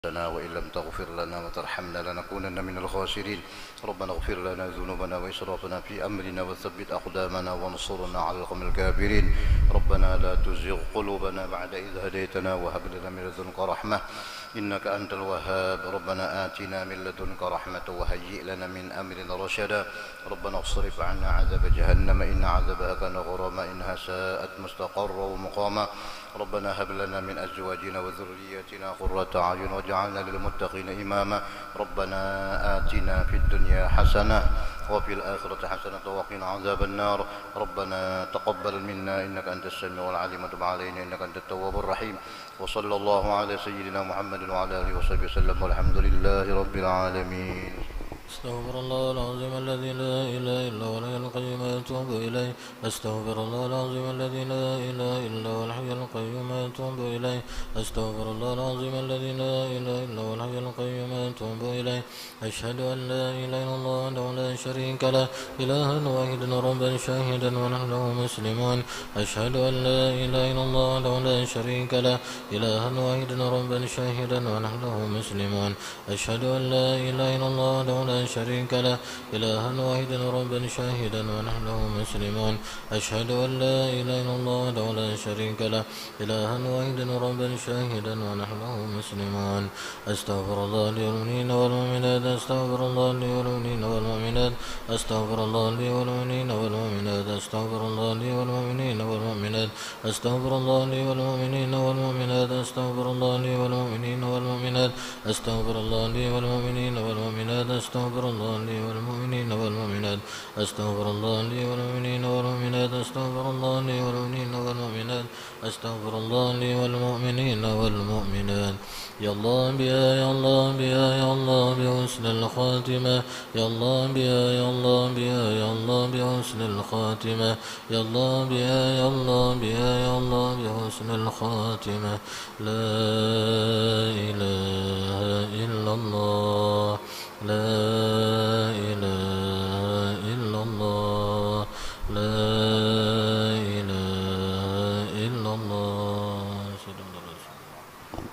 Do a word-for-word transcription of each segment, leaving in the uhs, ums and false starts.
لنا وإن لم تغفر لنا وترحمنا لنكونن من الخاسرين. ربنا اغفر لنا ذنوبنا وإسرافنا في أمرنا وثبت أقدامنا وانصرنا على القوم الكافرين. ربنا لا تزغ قلوبنا بعد إذ هديتنا وهب لنا من لدنك رحمة إنك أنت الوهاب. ربنا آتنا من لدنك رحمة وهيئ لنا من أمرنا رشدا. ربنا اصرف عنا عذاب جهنم إن عذابها كان غراما إنها ساءت مستقرا ومقاما. ربنا هب لنا من أزواجنا وذرياتنا قرة أعين واجعلنا للمتقين إماما. ربنا آتنا في الدنيا حسنة وفي الآخرة حسنة وقنا عذاب النار. ربنا تقبل منا إنك أنت السميع العليم وتب علينا إنك أنت التواب الرحيم. وصلى الله على سيدنا محمد وعلى آله وصحبه وسلم والحمد لله رب العالمين. أستغفر الله العظيم الذي لا إله إلا هو الحي القيوم وأتوب إليه. أستغفر الله العظيم الذي لا إله إلا هو الحي القيوم وأتوب إليه. أستغفر الله العظيم الذي لا إله إلا هو الحي القيوم وأتوب إليه. أشهد أن لا إله إلا الله وحده لا شريك له إلها واحدا ربا شاهدا ونحن له مسلمون. أشهد أن لا إله إلا الله وحده لا شريك له إلها واحدا ربا شاهدا ونحن له مسلمون. أشهد أن لا إله إلا الله وحده لا شريك له إلها واحدا ربا شاهدا ونحن له مسلمون. أشهد أن لا إله إلا الله وحده لا شريك له إلها واحدا ربا شاهدا ونحن له مسلمون. أستغفر الله لي والمؤمنين والمؤمنات. أستغفر الله لي والمؤمنين والمؤمنات. أستغفر الله لي والمؤمنين والمؤمنات. أستغفر الله لي والمؤمنين والمؤمنات. أستغفر الله لي والمؤمنين والمؤمنات. أستغفر الله لي والمؤمنين والمؤمنات. أستغفر الله لي والمؤمنين والمؤمنات. أستغفر الله لي والمؤمنين والمؤمنات. أستغفر الله لي والمؤمنين والمؤمنات. أستغفر الله لي والمؤمنين والمؤمنات. أستغفر الله لي والمؤمنين والمؤمنات. يا الله بها، يا الله بها، يا الله بحسن الخاتمة. يا الله بها، يا الله بها، يا الله بحسن الخاتمة. يا الله بها، يا الله بها، يا الله بحسن الخاتمة. لا إله إلا الله. لا إله إلا الله. لا إله إلا الله. صدق الله العظيم.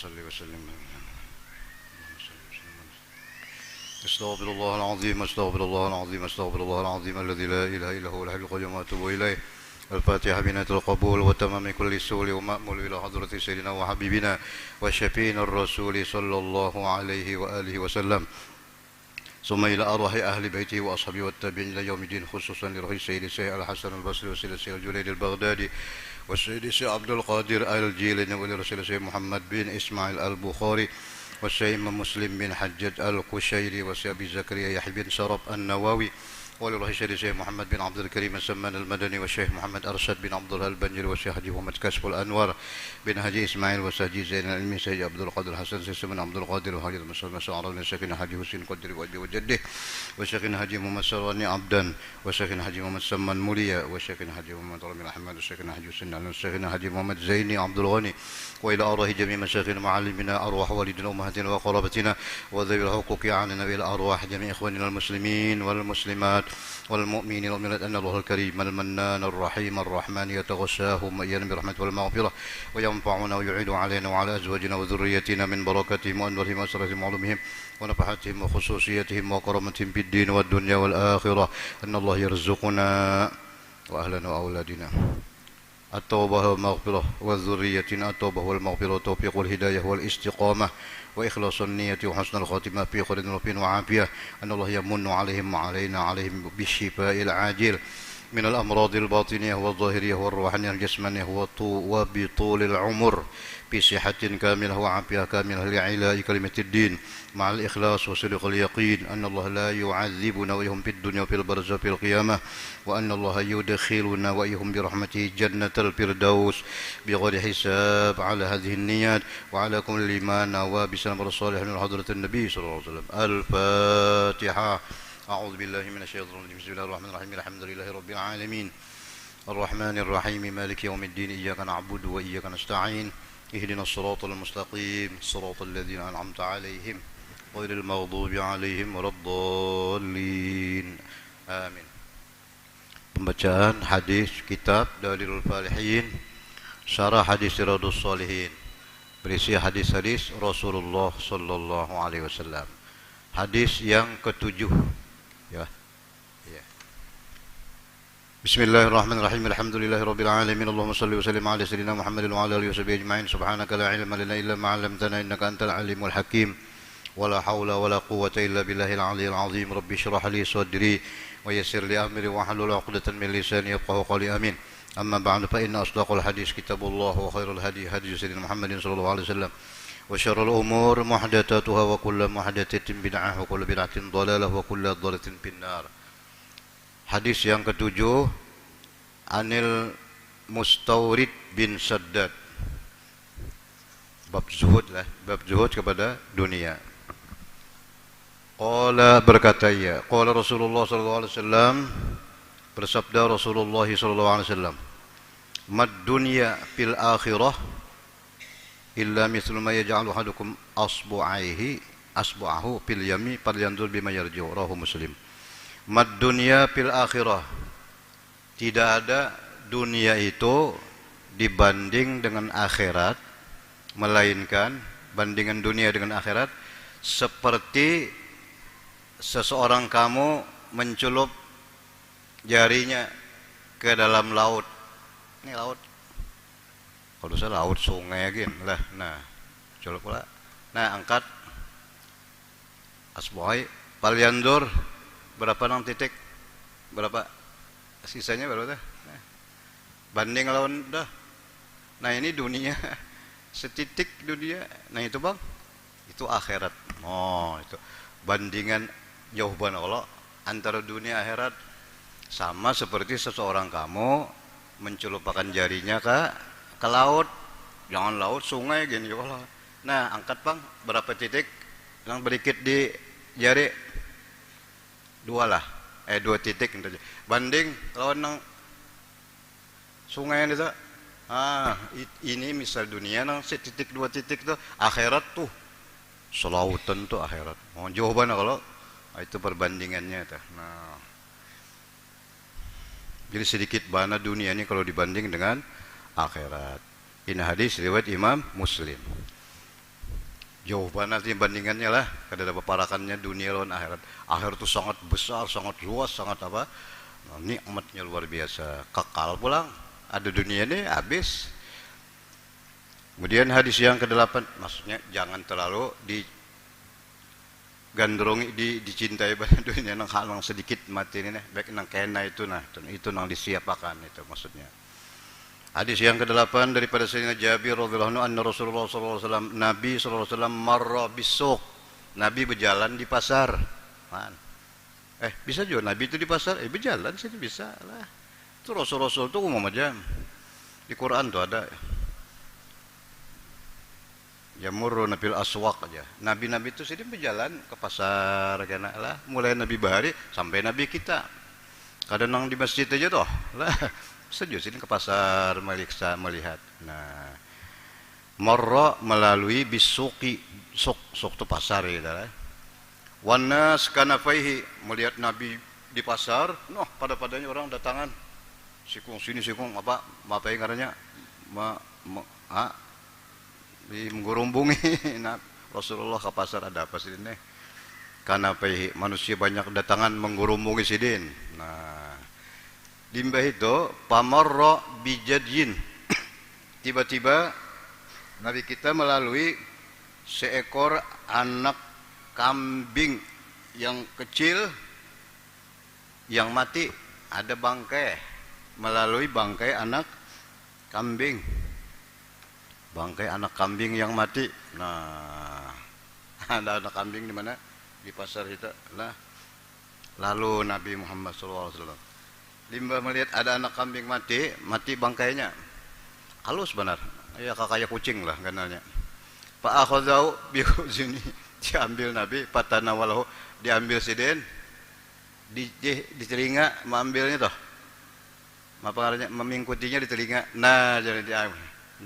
صل وسلم. اللهم صل وسلم. أستغفر الله العظيم، أستغفر الله العظيم، أستغفر الله العظيم الذي لا إله إلا هو الحي القيوم وأتوب إليه. الفاتحة بنية القبول وتمام كل سؤل ومأمول إلى حضرة سيدنا وحبيبنا وشفيعنا الرسول صلى الله عليه وآله وسلم. ثم إلى أرواح أهل بيته وأصحابه والتابعين إلى يوم الدين، خصوصا لروح سيدي الشيخ الحسن البصري وسيدي الشيخ الجنيد البغدادي وسيدي الشيخ عبد القادر الجيلاني وإلى روح سيدي الشيخ محمد بن إسماعيل البخاري والشيخ إمام مسلم بن حجاج القشيري والشيخ أبي زكريا يحيى بن شرف النووي وإلى روح سيدي الشيخ محمد بن عبد الكريم السمان المدني والشيخ محمد أرشد بن عبد الله البنجري والشيخ حاجي محمد كشف الأنوار بن حاجي إسماعيل والشيخ حاجي زين العلمي، الشيخ عبد القادر حسن، الشيخ سليمان عبد القادر، وحاجة المسلمين، الشيخ عرب، الشيخ حاجي حسين قدري وأبي وجده، والشيخ حاجي محمد سراني عبدا، والشيخ حاجي محمد سمان موليا، والشيخ حاجي محمد رامي الأحمد، والشيخ حاجي حسين علي، والشيخ حاجي محمد زيني عبد الغني، وإلى أرواح جميع مشايخنا ومعلمينا، أرواح والدينا وأمهاتنا وقرابتنا وذوي الحقوق علينا، وإلى أرواح جميع إخواننا المسلمين والمسلمات والمؤمنين والمؤمنات، أن الله الكريم المنان الرحيم الرحمن يتغشاهم وإيانا برحمته والمغفرة، وينفعنا ويعيد علينا وعلى أزواجنا وذريتنا من بركاتهم وأنوارهم وأسرارهم وعلومهم ونفحاتهم وخصوصياتهم وكرامتهم في الدين والدنيا والآخرة، أن الله يرزقنا وأهلنا وأولادنا التوبة والمغفرة، وذريتنا التوبة والمغفرة، والتوفيق والهداية والاستقامة، وإخلاص النية، وحسن الخاتمة، في خير وفي وعافية، أن الله يمن عليهم وعلينا عليهم بالشفاء العاجل من الأمراض الباطنية والظاهرية والروحانية والجسمانية، وطو-، وبطول العمر في صحة كاملة وعافية كاملة، لإعلاء كلمة الدين مع الإخلاص وصدق اليقين، أن الله لا يعذبنا وإياهم في الدنيا وفي البرزخ وفي القيامة، وأن الله يدخلنا وإياهم برحمته جنة الفردوس بغير حساب على هذه النيات وعلى كل ما نوى بسلام الصالحين وحضرة النبي صلى الله عليه وسلم. الفاتحة. أعوذ بالله من الشيطان الرجيم. بسم الله الرحمن الرحيم. الحمد لله رب العالمين. الرحمن الرحيم. مالك يوم الدين. إياك نعبد وإياك نستعين. اهدنا الصراط المستقيم. صراط الذين أنعمت عليهم. غير المغضوب عليهم ولا الضالين. آمين. Pembacaan hadis kitab Dalilul Falihin, Syarah Hadis Riyadhus Shalihin, berisi hadis-hadis Rasulullah sallallahu alaihi wasallam. Hadis yang ketujuh, ya. Ya. بسم الله الرحمن الرحيم. الحمد لله رب العالمين. اللهم صل وسلم على سيدنا محمد وعلى آله وصحبه أجمعين. سبحانك لا علم لنا إلا ما علمتنا إنك أنت العليم الحكيم. ولا حول ولا قوة إلا بالله العلي العظيم. رب اشرح لي صدري ويسر لي أمري واحلل عقدة من لساني يفقهوا قولي. آمين. أما بعد، فإن أصدق الحديث كتاب الله، وخير الهدي هدي سيدنا محمد صلى الله عليه وسلم، وشر الأمور محدثاتها، وكل محدثة بدعة، وكل بدعة ضلالة، وكل ضلالة في النار. Hadis yang ketujuh, anil Mustaurid bin Shaddad. Bab zuhud lah, bab zuhud kepada dunia. Qala, berkata ia, qala Rasulullah sallallahu alaihi wasallam, bersabda Rasulullah sallallahu alaihi wasallam, "Mad dunya fil akhirah illa mithlu ma yaj'alu ahadukum asbu'aihi, asbu'ahu fil yami falyanzur bima yarji'u." Rawahu Muslim. "Mad dunya fil akhirah." Tidak ada dunia itu dibanding dengan akhirat, melainkan bandingan dunia dengan akhirat seperti seseorang kamu menculup jarinya ke dalam laut. Ini laut. Kalau saya laut, sungai gin lah. Nah, culup pula. Nah, angkat. Asbuai, falyanzur, berapa nang titik? Berapa? Sisanya berapa tuh? Nah, banding lawan dah. Nah, ini dunia. Setitik dunia. Nah, itu, Bang. Itu akhirat. Oh, itu. Bandingan jauh banget kalau antara dunia akhirat. Sama seperti seseorang kamu menculupakan jarinya ke ke laut. Jangan laut, sungai gini kalau. Nah, angkat, Bang, berapa titik? Nang berikit di jari. Dua lah. Eh, dua titik. Banding lawan nang sungai ini tuh. Ah, i-, ini misal dunia nang setitik dua titik tuh, akhirat tuh selautan tuh akhirat. Oh, jawabannya kalau, ah, itu perbandingannya tuh. Nah. Jadi sedikit bana dunia ini kalau dibanding dengan akhirat. Ini hadis riwayat Imam Muslim. Jauh banget nih bandingannya lah, kada ada paparakannya dunia lawan akhirat. Akhirat tuh sangat besar, sangat luas, sangat apa, nikmatnya luar biasa, kekal pulang. Ada dunia ini habis. Kemudian hadis yang kedelapan, maksudnya jangan terlalu di gandrungi di dicintai banyak dunia nang hal nang sedikit mati ini nih, baik nang kena itu nah, itu nang disiapakan itu maksudnya. Hadis yang kedelapan daripada Sayyidina Jabir radhiyallahu anhu, anna Rasulullah sallallahu alaihi wasallam, Nabi sallallahu alaihi wasallam, marra bisuk, Nabi berjalan di pasar. Man. Eh, bisa juga Nabi itu di pasar, eh, berjalan sih bisa lah. Itu rasul-rasul tuh umum aja. Di Quran tuh ada. Yamurru nabil aswak aja. Nabi-nabi itu sini berjalan ke pasar kena lah. Mulai Nabi bahari sampai Nabi kita. Kada nang di masjid aja toh lah. Sejuk sini ke pasar, meliksa, melihat. Nah, marra melalui bisuki, suk, suk tu pasar ya lah. Wanas kanafaihi, melihat Nabi di pasar, noh, pada-padanya orang datangan. Sikung sini, sikung apa, apa yang ngarannya? Ma, ma, ha? Di menggurumbungi. Nah, Rasulullah ke pasar, ada apa sih ini? Kanafaihi, manusia banyak datangan menggurumbungi sidin. Nah, limbah itu, pamarra bijadyin. Tiba-tiba Nabi kita melalui seekor anak kambing yang kecil yang mati, ada bangkai, melalui bangkai anak kambing. Bangkai anak kambing yang mati. Nah, ada anak kambing di mana? Di pasar kita. Nah, lalu Nabi Muhammad sallallahu alaihi wasallam limbah melihat ada anak kambing mati, mati bangkainya. Halus benar. Ya, kakaya kucing lah ganalnya. Fa akhadzahu bi uzuni, diambil Nabi, fatanawalahu, diambil sidin, di, di, di telinga, maambilnya toh. Apa ngarannya? Memingkutinya di telinga. Nah, jadi dia.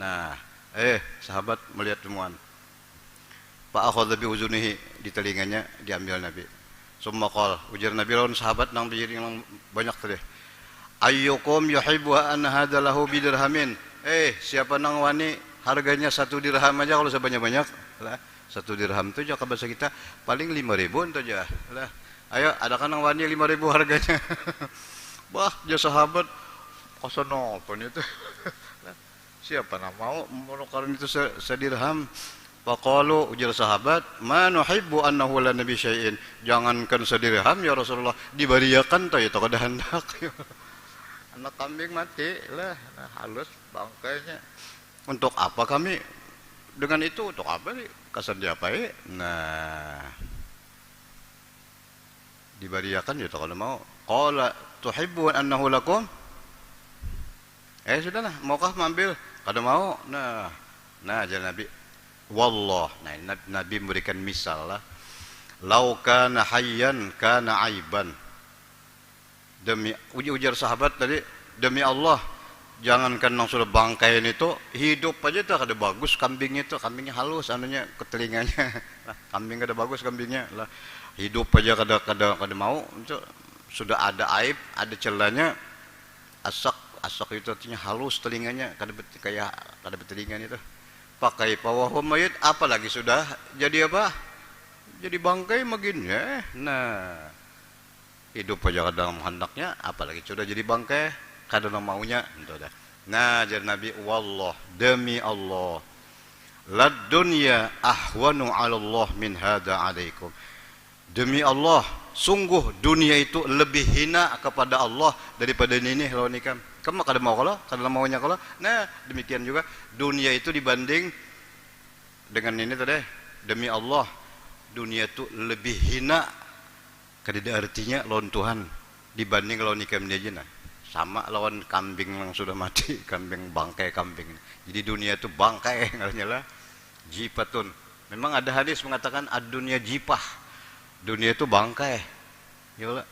Nah, eh, sahabat melihat temuan. Fa akhadza bi uzunihi, di telinganya diambil Nabi. Summa qal, ujar Nabi lawan sahabat nang biring nang banyak tadi. Ayyukum yuhibbu an hadza lahu bidirhamin. Eh, siapa nang wani harganya satu dirham aja kalau sebanyak-banyak? Lah, satu dirham tu jaka bahasa kita paling lima ribu tu aja. Lah, ayo, ada kan nang wani lima ribu harganya? Bah, ya sahabat, kosono apa nih tuh? Lah, siapa nang mau menukaran itu se-, sedirham? Faqalu, ujar sahabat, ma nuhibbu annahu lana bi syai'in. Jangankan sedirham ya Rasulullah, dibariakan toh itu kada handak. Anak kambing mati lah, nah, halus bangkainya. Untuk apa kami dengan itu? Untuk apa nih? Kasan diapai? Nah, dibariakan ya toh kada mau. Qala tuhibbu annahu lakum? Eh, sudahlah, maukah maambil? Kada mau. Nah, nah, jar Nabi, wallah. Nah, ini Nab-, Nabi memberikan misal lah. Lau kana hayyan kana aiban. Demi, uji-, ujar sahabat tadi, demi Allah, jangankan nang sudah bangkai ini tuh, hidup aja tuh kada bagus kambingnya tuh, kambingnya halus anunya ke telinganya. Lah, kambing kada bagus kambingnya lah, hidup aja kada, kada, kada mau itu. Sudah ada aib, ada celanya, asak, asak itu artinya halus telinganya, kada bet-, kayak kada betelinga itu. Pakai pawahu mayit, apalagi sudah jadi apa? Jadi bangkai magin ya. Nah, hidup aja kadang handaknya, apalagi sudah jadi bangkai, kada nang maunya, itu dah. Nah, jar Nabi, wallah, demi Allah, lad dunya ahwanu 'ala Allah min hadza 'alaikum. Demi Allah, sungguh dunia itu lebih hina kepada Allah daripada ninih lawan ikam. Kamu kada mau kalo, kada maunya kalo. Nah, demikian juga dunia itu dibanding dengan ini tadi. Demi Allah, dunia itu lebih hina, kadada artinya lawan Tuhan dibanding lawan ikam ni aja nah. Sama lawan kambing yang sudah mati, kambing, bangkai kambing. Jadi dunia itu bangkai ngarannya lah. Jipatun. Memang ada hadis mengatakan ad-dunya jipah. Dunia itu bangkai. Ya lah.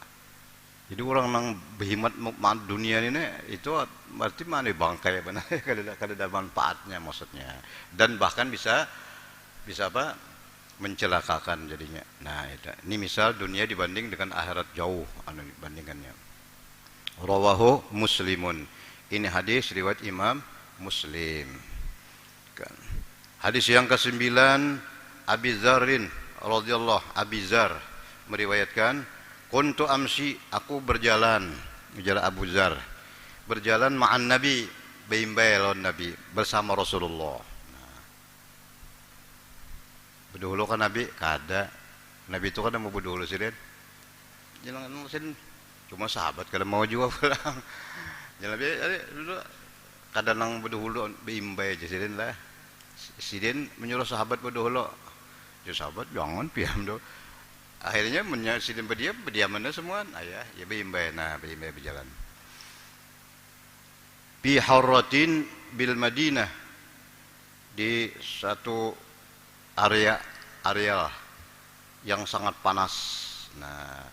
Jadi orang nang behimat ma-, ma-, dunia ini itu berarti mana bangkai benar. Kada ada, kada ada manfaatnya maksudnya. Dan bahkan bisa, bisa apa? Mencelakakan jadinya. Nah, itu. Ini misal dunia dibanding dengan akhirat jauh anu bandingannya. Rawahu Muslimun. Ini hadis riwayat Imam Muslim. Kan. Hadis yang kesembilan, Abi Zarin radhiyallahu Abi Zar meriwayatkan, kuntu amsi, aku berjalan, ujar Abu Zar, berjalan ma'an Nabi, beimbai lawan Nabi, bersama Rasulullah. Nah. Bedahulu kan Nabi? Kada. Nabi itu kan mau bedahulu sidin. Jangan sidin cuma sahabat kada mau juga pulang. Jangan Nabi dulu kada nang bedahulu, beimbai aja sidin lah. Sidin menyuruh sahabat bedahulu. Ya sahabat jangan piam tu. Akhirnya menya sidin bediam, bediamannya semua. Ayah, ya beimbai, nah beimbai berjalan. Fi harratin bil Madinah, di satu area, area yang sangat panas. Nah,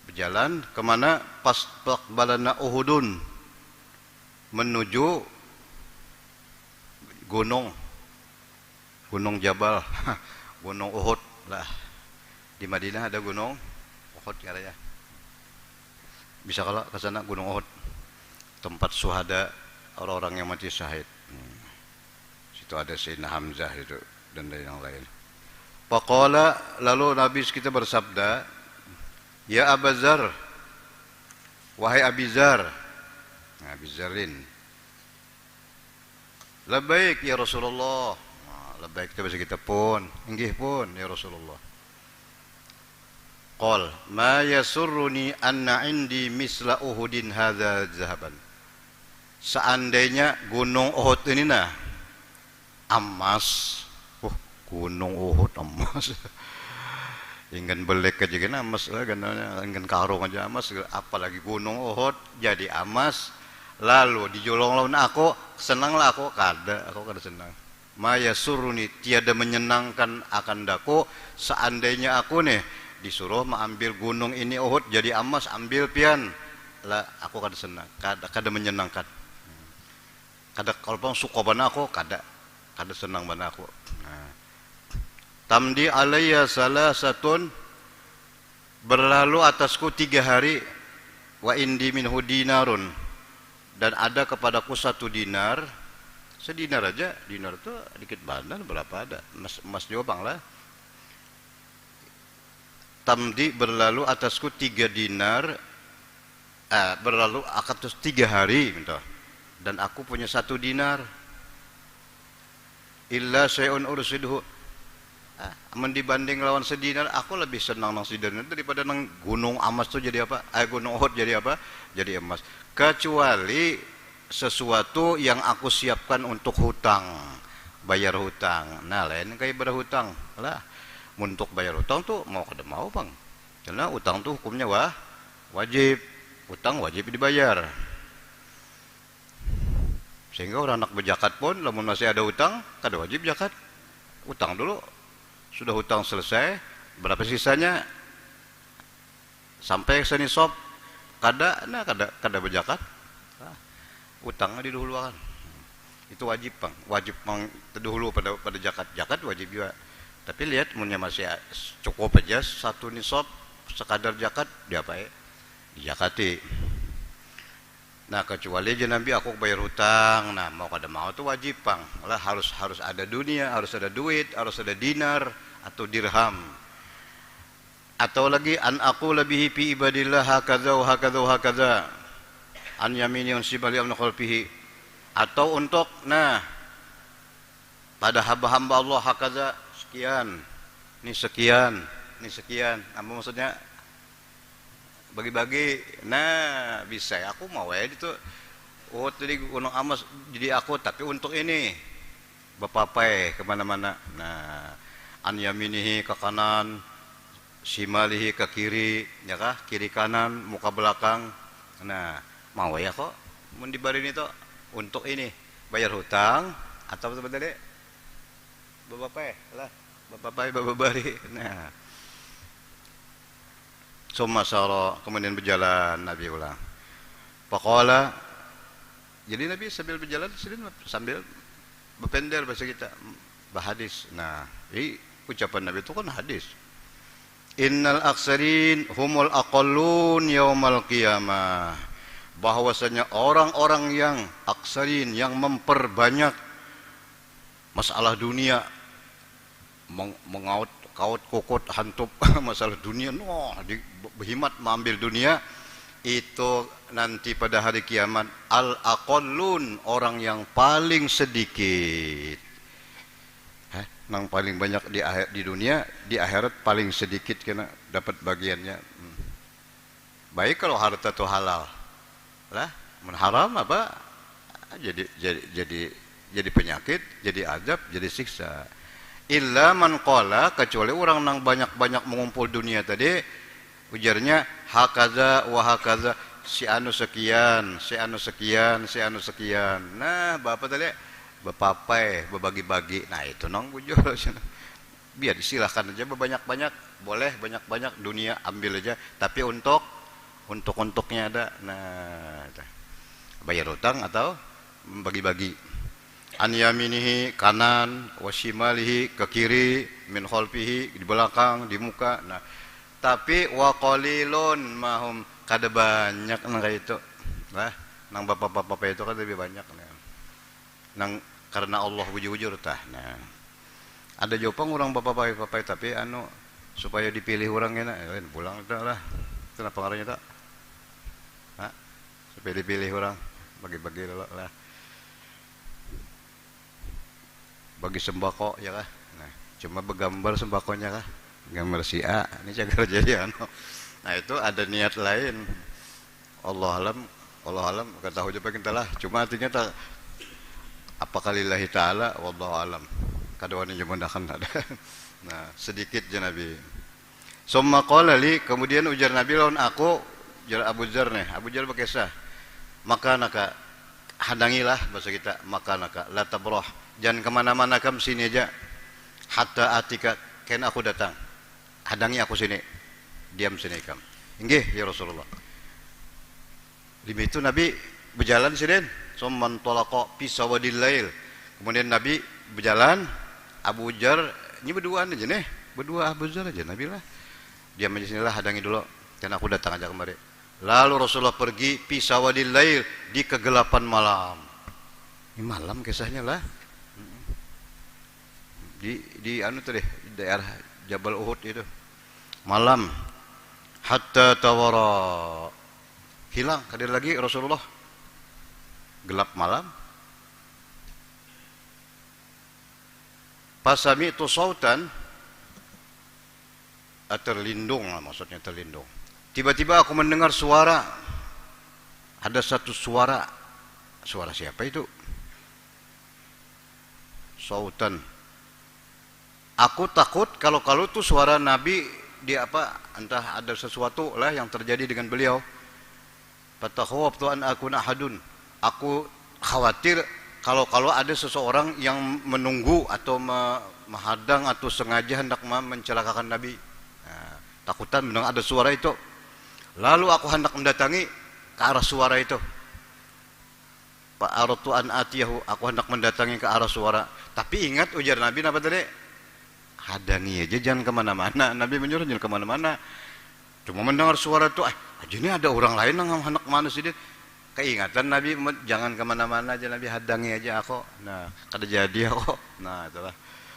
berjalan kemana? Pas faqbalana Uhudun, menuju gunung, gunung Jabal, gunung Uhud lah. Di Madinah ada gunung Uhud ya, ya. Bisa kalau ke sana gunung Uhud, tempat suhada, orang-orang yang mati syahid. Hmm. Situ ada Sayyidina Hamzah itu dan lain yang lain. Faqala, lalu Nabi kita bersabda, "Ya Aba Zar, wahai Abi Zar." Nah, Abi Zarin. "Labbaik ya Rasulullah." Nah, labbaik itu bahasa kita pun. "Inggih pun ya Rasulullah." Qal, "Ma yasurruni anna indi misla Uhudin hadza zahaban." Seandainya gunung Uhud ini nah emas, uh, gunung Uhud emas. Ingin belik aja gini emas lah, ingin karung aja emas, apalagi gunung Uhud jadi emas. Lalu dijulung lawan aku, senang lah aku? Kada, aku kada senang. Ma yasurruni, tiada menyenangkan akan daku, seandainya aku nih disuruh maambil gunung ini Uhud jadi emas, ambil pian. Lah, aku kada senang, kada, kada menyenangkan. Kada, kalau pang suko banar aku, kada, kada senang banar aku. Nah. Tamdi alayya salasatun, berlalu atasku tiga hari, wa indi minhu dinarun, dan ada kepadaku satu dinar, sedinar aja, dinar tu dikit banar, berapa ada, emas, emas jua pang lah. Tamdi, berlalu atasku tiga dinar, eh, berlalu akan terus tiga hari, gitu. Dan aku punya satu dinar. Illa syai'un ursiduhu. Ah, amun dibanding lawan sedinar, aku lebih senang nang sedinar daripada nang gunung emas tu jadi apa? Eh, gunung Uhud jadi apa? Jadi emas. Kecuali sesuatu yang aku siapkan untuk hutang, bayar hutang. Nah, lain kaya berhutang lah. Untuk bayar hutang tu mau kada mau pang. Karena utang tu hukumnya wah, wajib. Utang wajib dibayar. Sehingga orang anak berjakat pun, lamun masih ada utang, kada wajib jakat. Utang dulu. Sudah utang selesai, berapa sisanya? Sampai senisab, kada, nah, kada, kada berjakat. Nah, utangnya didahuluakan. Itu wajib pang, wajib pang terdahulu pada, pada jakat. Jakat wajib juga. Tapi lihat, munnya masih cukup aja satu nisab, sekadar jakat, diapai? Dijakati. Nah, kecuali aja Nabi, aku bayar hutang. Nah, mau kada mau tu wajib pang. Lah, harus, harus ada dunia, harus ada duit, harus ada dinar atau dirham. Atau lagi, an aku labihi fi ibadillah hakaza wa hakaza wa hakaza. An yamini wa shimali wa khalfihi. Atau untuk, nah, pada hamba-hamba Allah hakaza, sekian, ni sekian, ni sekian. Apa maksudnya? Bagi-bagi. Nah, bisa ya, aku mau ya itu. Oh, tadi gunung emas jadi aku, tapi untuk ini. Bapapai kemana-mana. Nah, an yaminihi ke kanan, shimalihi ke kiri, ya kah? Kiri kanan, muka belakang. Nah, mau ya kok. Mun dibari ini tuh untuk ini. Bayar hutang atau apa tadi? Bapapai lah. Bapapai, bababari. Nah. Summa sara, kemudian berjalan Nabi ulang. Faqala, jadi Nabi sambil berjalan, sidin sambil bepender bahasa kita, bahadis. Nah, jadi ucapan Nabi itu kan hadis. Innal aksarin humul aqallun yaumal qiyamah. Bahwasanya orang-orang yang aksarin, yang memperbanyak masalah dunia, mengaut-kaut kukut hantup masalah dunia, noh, di, behimat mengambil dunia itu nanti pada hari kiamat al aqallun, orang yang paling sedikit. Hah? Nang paling banyak di akhir di dunia, di akhirat paling sedikit kena dapat bagiannya. Hmm. Baik kalau harta tu halal. Lah, mun haram apa? Jadi jadi jadi jadi penyakit, jadi azab, jadi siksa. Illa man qala, kecuali orang nang banyak-banyak mengumpul dunia tadi, ujarnya hakaza wa hakaza, si anu sekian, si anu sekian, si anu sekian. Nah, bapak tadi bepapai, bebagi-bagi. Nah, itu nang bujur. Biar silahkan aja banyak-banyak, boleh banyak-banyak, dunia ambil aja, tapi untuk untuk-untuknya ada. Nah, bayar utang atau bagi-bagi. An yaminihi, kanan, wa shimalihi, ke kiri, min khalfihi, di belakang, di muka. Nah, tapi wa qalilun mahum, kada banyak nang kayak itu. Nah, nang bapak-bapak itu kan lebih banyak. Nah, nang karena Allah bujur-bujur tah. Nah, ada jopang orang bapapai-papai tapi anu supaya dipilih orang kena, eh, lain pulang itu lah. Itu apa ngarannya tak? Nah, supaya dipilih orang, bagi-bagi dulu lah. Bagi sembako ya kah? Nah, cuma begambar sembakonya kah? Gambar si A, ini cagar jadi anu. Nah, itu ada niat lain. Allah alam, Allah alam, kada tahu juga kita lah. Cuma artinya tak, apakah lillahi ta'ala, wallahu alam. Kada wani jumundahkan ada. Nah, sedikit je Nabi. Summa qala li, kemudian ujar Nabi lawan aku, ujar Abu Dzar nih. Abu Dzar berkisah, maka naka, hadangilah bahasa kita, maka naka, la tabrah, jangan kemana-mana kam, sini aja. Hatta atika, kena aku datang. Hadangi aku sini. Diam sini kam. Inggih ya Rasulullah. Lima itu Nabi berjalan sidin. Summan tolako pisawadil lail. Kemudian Nabi berjalan. Abu Dzar, ini berduaan aja nih. Berdua Abu Dzar aja Nabi lah. Diam aja sinilah, hadangi dulu. Dan aku datang aja kemari. Lalu Rasulullah pergi pisawadil lail, di kegelapan malam. Ini malam kisahnya lah. Di di anu tadi, daerah Jabal Uhud itu. Malam. Hatta tawara. Hilang, hadir lagi Rasulullah. Gelap malam. Pasami itu sautan, eh, terlindung lah, maksudnya terlindung. Tiba-tiba aku mendengar suara, ada satu suara. Suara siapa itu? Sautan. Aku takut kalau-kalau tuh suara Nabi di apa, entah ada sesuatu lah yang terjadi dengan beliau. Fatakhawaftu an akuna ahadun. Aku khawatir kalau-kalau ada seseorang yang menunggu atau me- menghadang atau sengaja hendak me- mencelakakan Nabi. Nah, takutan mendengar ada suara itu. Lalu aku hendak mendatangi ke arah suara itu. Fa aradtu an atiyahu, aku hendak mendatangi ke arah suara. Tapi ingat ujar Nabi napa tadi? Hadangi aja, jangan kemana-mana. Nabi menyuruh jangan kemana-mana. Cuma mendengar suara tu, ah, aja ini ada orang lain nang hendak mana sidin. Keingatan Nabi, jangan kemana-mana aja Nabi, hadangi aja aku. Nah, kada jadi aku. Nah, itulah.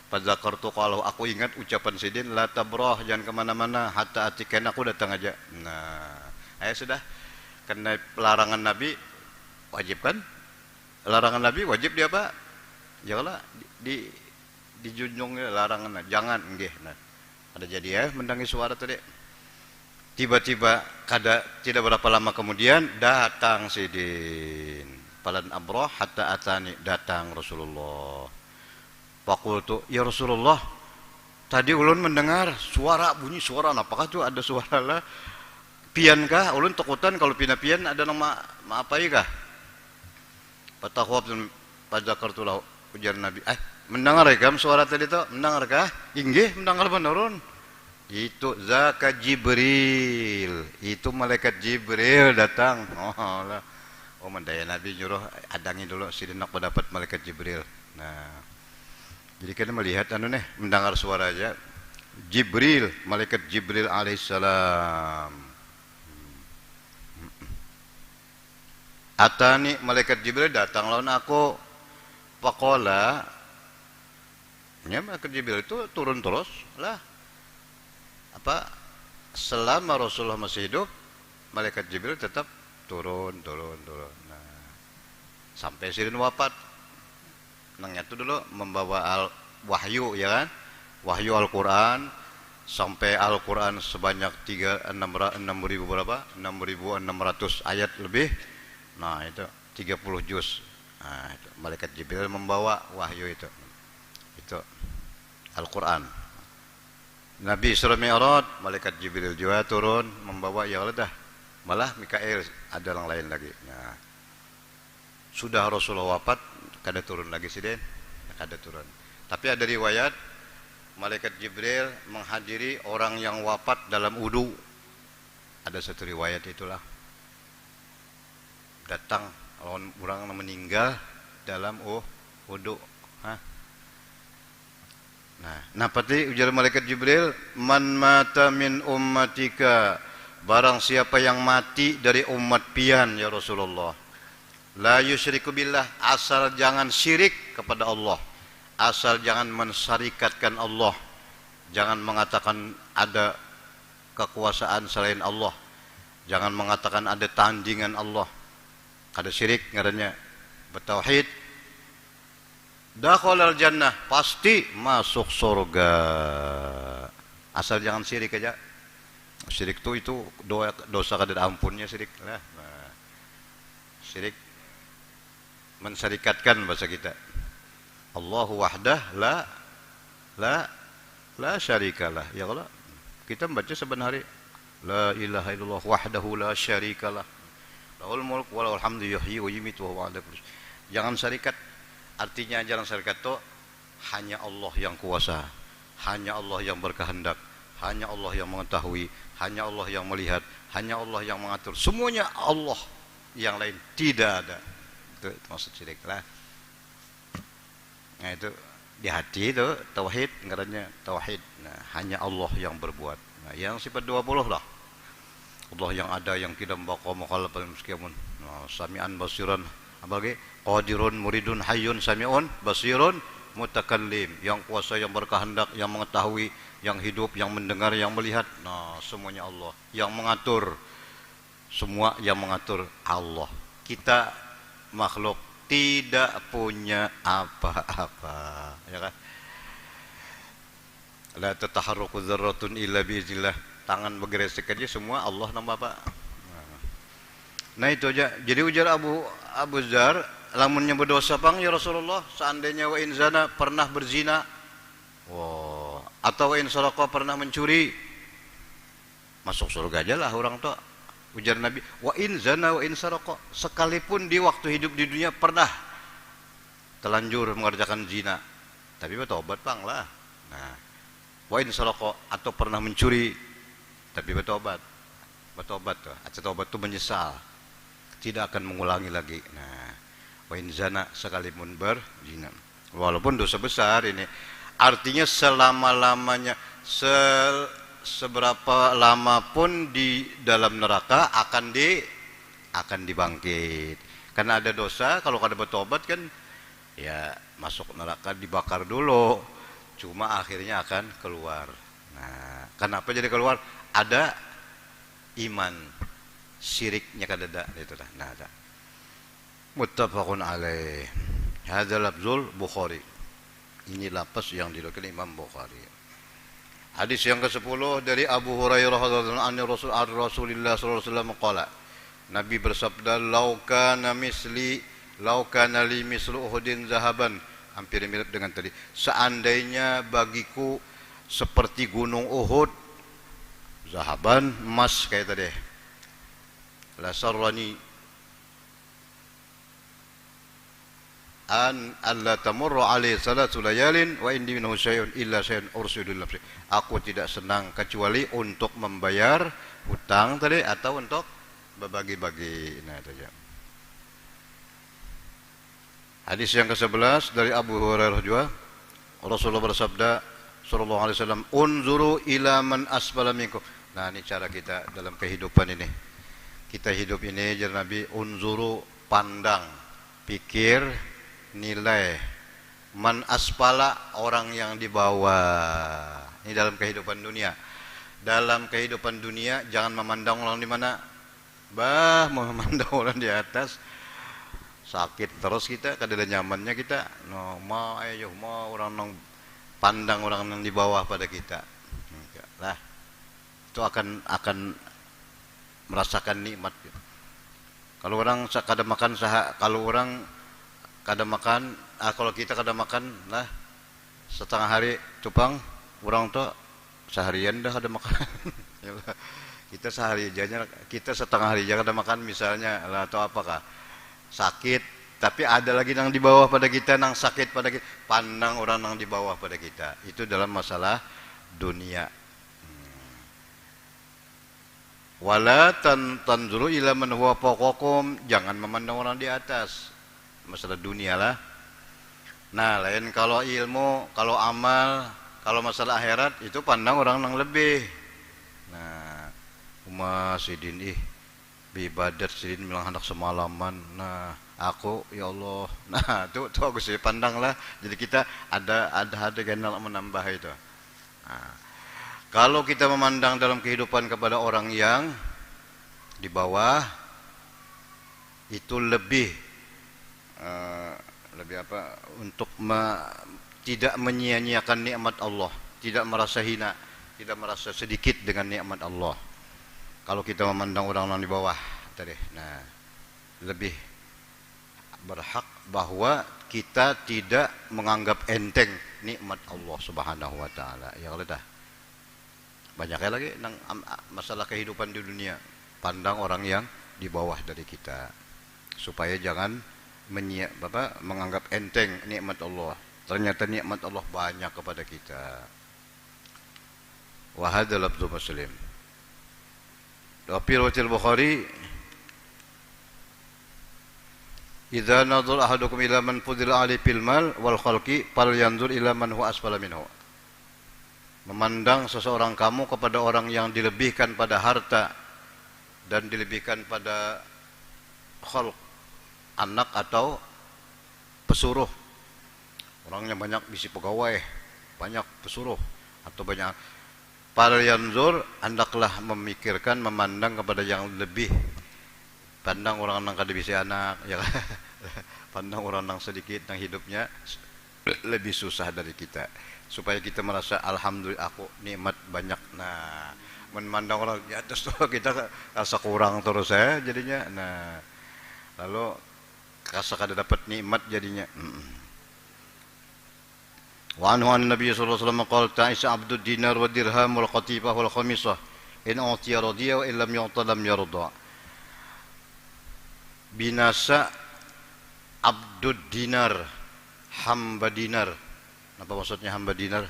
Fadzakartu qalahu, aku ingat ucapan sidin, la tabrah, jangan kemana-mana, hatta atika, aku datang aja. Nah, ayo sudah. Kena larangan Nabi, wajib kan? Larangan Nabi wajib di apa? Ya lah, di, di dijunjung larangan, nah, jangan nggih. Nah, ada jadi ya mendangi suara tadi. Tiba-tiba kada, tidak berapa lama kemudian datang sidin. Falan abrah hatta atani, datang Rasulullah. Fakultu, ya Rasulullah, tadi ulun mendengar suara, bunyi suara, apakah tu ada suara lah? Pian kah? Ulun takutan kalau pina pian ada nang ma, maapai kah? Fatakhawaftu an fadzakartu lahu, ujar Nabi, eh, mendengar ikam suara tadi tu? Mendengar kah? Inggih, mendengar banar ulun. Itu zaka Jibril, itu malaikat Jibril datang. Oh lah. Oh, mandaya Nabi nyuruh hadangi dulu sidin nak badapat malaikat Jibril. Nah, jadi kita melihat anu nih, mendengar suara aja. Jibril, malaikat Jibril alaihissalam. Atani, malaikat Jibril datang lawan aku. Faqala, Nya malaikat Jibril itu turun terus lah. Apa, selama Rasulullah masih hidup, malaikat Jibril tetap turun, turun, turun. Nah, sampai sidin wafat. Nangnya tu dulu membawa al wahyu, ya kan? Wahyu Al-Quran, sampai Al-Quran sebanyak tiga enam enam ribu berapa? Enam ribu enam ratus ayat lebih. Nah, itu tiga puluh juz. Nah, itu malaikat Jibril membawa wahyu itu. Itu Al-Quran. Nabi Isra Mi'raj, malaikat Jibril jua turun membawa, ya Allah dah. Malah Mikail, ada orang lain lagi. Nah, sudah Rasulullah wafat, kada turun lagi sidin, kada turun. Tapi ada riwayat, malaikat Jibril menghadiri orang yang wafat dalam udu. Ada satu riwayat itulah. Datang lawan orang yang meninggal dalam, oh, udu. Hah? Nah, napa ti ujar malaikat Jibril? "Man mata min ummatika," barang siapa yang mati dari umat pian, ya Rasulullah, "la yusyriku billah," asal jangan syirik kepada Allah, asal jangan mensarikatkan Allah, jangan mengatakan ada kekuasaan selain Allah, jangan mengatakan ada tandingan Allah, kada syirik ngarannya, bertauhid, dakhalal jannah, pasti masuk surga. Asal jangan syirik aja. Syirik tu itu doa, dosa kada ada ampunnya syirik. Nah, nah. Syirik mensarikatkan bahasa kita. Allahu wahdah la la la syarikalah. Ya Allah, kita membaca saban hari, la ilaha illallah wahdahu la syarikalah, lahul mulk wa lahul hamdu yuhyi wa yumitu wa huwa ala kulli syai. Jangan syarikat. Artinya jangan syarikat tu hanya Allah yang kuasa, hanya Allah yang berkehendak, hanya Allah yang mengetahui, hanya Allah yang melihat, hanya Allah yang mengatur. Semuanya Allah, yang lain tidak ada. Itu maksud syirik lah. Nah, itu di hati itu tauhid, ngarannya tauhid. Nah, hanya Allah yang berbuat. Nah, yang sifat dua puluh lah. Allah yang ada, yang kidam, baqa, mukhalaf, al-muskiamun. Nah, sami'an, basiran, apa lagi? Qadirun, muridun, hayyun, sami'un, basirun, mutakallim. Yang kuasa, yang berkehendak, yang mengetahui, yang hidup, yang mendengar, yang melihat. Nah, semuanya Allah. Yang mengatur, semua yang mengatur Allah. Kita makhluk tidak punya apa-apa, ya kan? La tataharraku dzarratun illa biiznillah. Tangan begeresek aja semua Allah nang apa. Nah, itu aja. Jadi ujar Abu Abu Dzar, lamunnya berdosa pang ya Rasulullah, seandainya wa in zana pernah berzina, wah, atau wa in saraqa pernah mencuri, masuk surga aja lah orang tu. Ujar Nabi, wa in zana wa in saraqa, sekalipun di waktu hidup di dunia pernah telanjur mengerjakan zina, tapi bertobat pang lah. Nah, wa in saraqa, atau pernah mencuri, tapi bertobat. Bertobat tu, arti tobat tu menyesal, tidak akan mengulangi lagi. Nah, wa in zana, sekalipun berzina, walaupun dosa besar ini, artinya selama-lamanya, se seberapa lama pun di dalam neraka akan di akan dibangkit. Karena ada dosa, kalau kada bertobat kan, ya, masuk neraka, dibakar dulu, cuma akhirnya akan keluar. Nah, kenapa jadi keluar? Ada iman, syiriknya kadada, itulah. Nah, ada. Muttafaqun alaih. Hadza lafzul Bukhari. Ini lafaz yang diriwayatkan Imam Bukhari. Hadis yang kesepuluh dari Abu Hurairah radhiyallahu anhu, Rasul, an Rasulillah sallallahu alaihi wasallam qala, Nabi bersabda, "Lau kana misli, lau kana li mislu Uhudin zahaban." Hampir mirip dengan tadi. "Seandainya bagiku seperti gunung Uhud, zahaban, emas kayak tadi. La sarrani an alla tamurra alaihi salatu layalin wa indi minhu syai'un illa syai'un ursidu nafsi." Aku tidak senang kecuali untuk membayar hutang tadi atau untuk berbagi-bagi. Nah, itu aja. Hadis yang kesebelas dari Abu Hurairah juga. Rasulullah bersabda, sallallahu alaihi wasallam, "Unzuru ila man asfala minkum." Nah, ini cara kita dalam kehidupan ini. Kita hidup ini, jar Nabi, "Unzuru," pandang, pikir, nilai, Man asfala, orang yang di bawah. Ini dalam kehidupan dunia. Dalam kehidupan dunia, jangan memandang orang di mana. Bah, memandang orang di atas. Sakit terus kita, kada ada nyamannya kita. No, ma, ayo, ma, orang nang pandang orang nang di bawah pada kita. Enggak lah. Itu akan, akan merasakan nikmat. Kalau orang sa-, kada makan saha-, kalau orang kada makan, ah, kalau kita kada makan lah setengah hari tu pang, orang tu seharian dah kada makan. Kita sehari aja, kita setengah hari aja kada makan misalnya lah, atau apakah sakit, tapi ada lagi nang di bawah pada kita, nang sakit pada kita, pandang orang nang di bawah pada kita. Itu dalam masalah dunia. Hmm. Wala tan-, tanzuru ila man huwa fawqakum, jangan memandang orang di atas. Masalah dunia lah. Nah, lain kalau ilmu, kalau amal, kalau masalah akhirat, itu pandang orang nang lebih. Nah, uma sidin ih, beribadat sidin bilang handak semalaman. Nah, aku, ya Allah. Nah, tu, tu aku sih pandang lah. Jadi kita ada, ada, ada kenal menambah itu. Nah, kalau kita memandang dalam kehidupan kepada orang yang di bawah, itu lebih, eh, lebih apa, untuk me-, tidak menyia-nyiakan nikmat Allah, tidak merasa hina, tidak merasa sedikit dengan nikmat Allah. Kalau kita memandang orang yang di bawah tadi, nah, lebih berhak bahwa kita tidak menganggap enteng nikmat Allah Subhanahu wa Ta'ala. Ya, kalau dah banyaknya lagi nang am-, a-, masalah kehidupan di dunia, pandang orang yang di bawah dari kita, supaya jangan menyia-, apa, menganggap enteng nikmat Allah. Ternyata nikmat Allah banyak kepada kita. Wa hadza lafzu Muslim. Wa fi riwayatil Bukhari, "Idza nadhara ahadukum ila man fudila alaihi fil mal wal khalqi, fal yanzur ila man huwa asfala minhu." Memandang seseorang kamu kepada orang yang dilebihkan pada harta dan dilebihkan pada khalq, anak atau pesuruh. Orangnya banyak, bisi pegawai, banyak pesuruh, atau banyak, fal yanzur, hendaklah memikirkan, memandang kepada yang lebih. Pandang orang nang kada bisi anak, ya kan? Pandang orang nang sedikit, nang hidupnya lebih susah dari kita, supaya kita merasa, "Alhamdulillah, aku nikmat banyak." Nah, memandang orang di atas tu kita rasa kurang terus ya jadinya. Nah, lalu rasa kada dapat nikmat jadinya. Mm-mm. Wa anhu an Nabi sallallahu alaihi wasallam qala, "Ta'isa abdud dinar wa dirham wal qatifah wal khamisah. In utiya radiya wa in lam yu'ta lam yarda." Binasa abdud dinar, hamba dinar. Apa maksudnya hamba dinar?